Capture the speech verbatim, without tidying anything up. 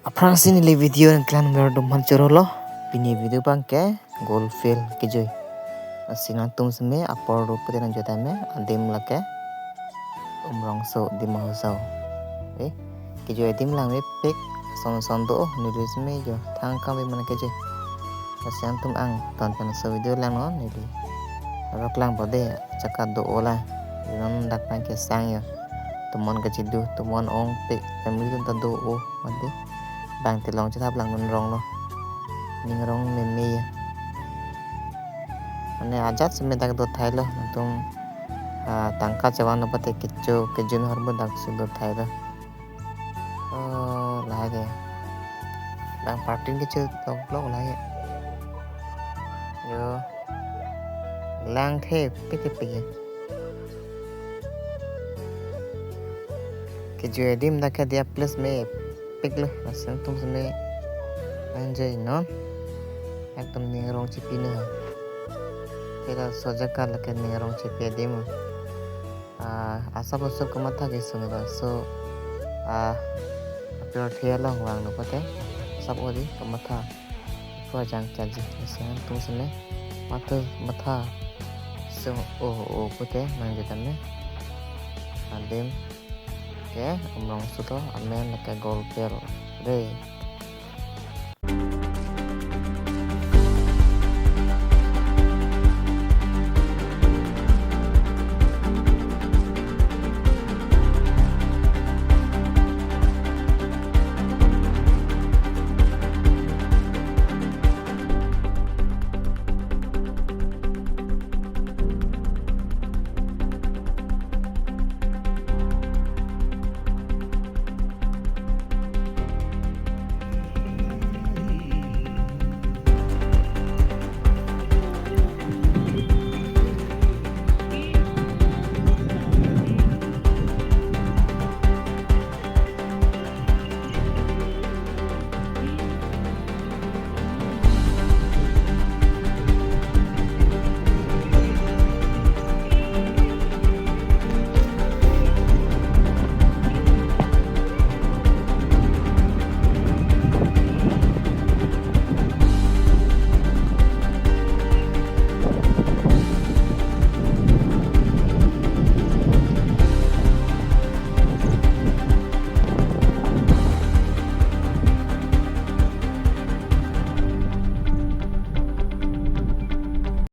Aphrangsi neli video nangkelang number dum han choro lo. Pini video abang ke Gold Field kejui. Lasi nangtum seme apor rup pute nang jota me adim lake Umrongso, Dima Hasao. Eh, kejui adim langmepik, son son do, neli seme jo thang kangve mana kejui. Lasi nangtum angton pen laso video langnon neli. Aro klangpo de, chaka do-o la. Inon dak nangkesang jo. Tomon kachidu, tomon ongpik, family atum ta do-o, mati. Bang telong chethap lang non rong lo. Ning rong meme jo. Mane ajat seme dak do thai lo, nangtum, ah, tangka chevan lo pute kecho, kejun hormu dak si do thai lo. Oh, lahai ke. Bang party kecho lok lok lahai. Jo. Lang thepik thepik jo. Kejui adim dak ke dia plus mepik lo, lasi nangtum seme enjoy non. Ekdom ning rong chipi no. Tela so jaka lake ning rong chipi adim. Ah, asap asap kamatha kesung laso, ah, apirthe along vanglo pute asap odi kamatha. Ipo ajang chaji, lasi nangtum seme matha matha sung o o pute nang jota me. Adim ke Umrongso to, amen lake Gold Field de.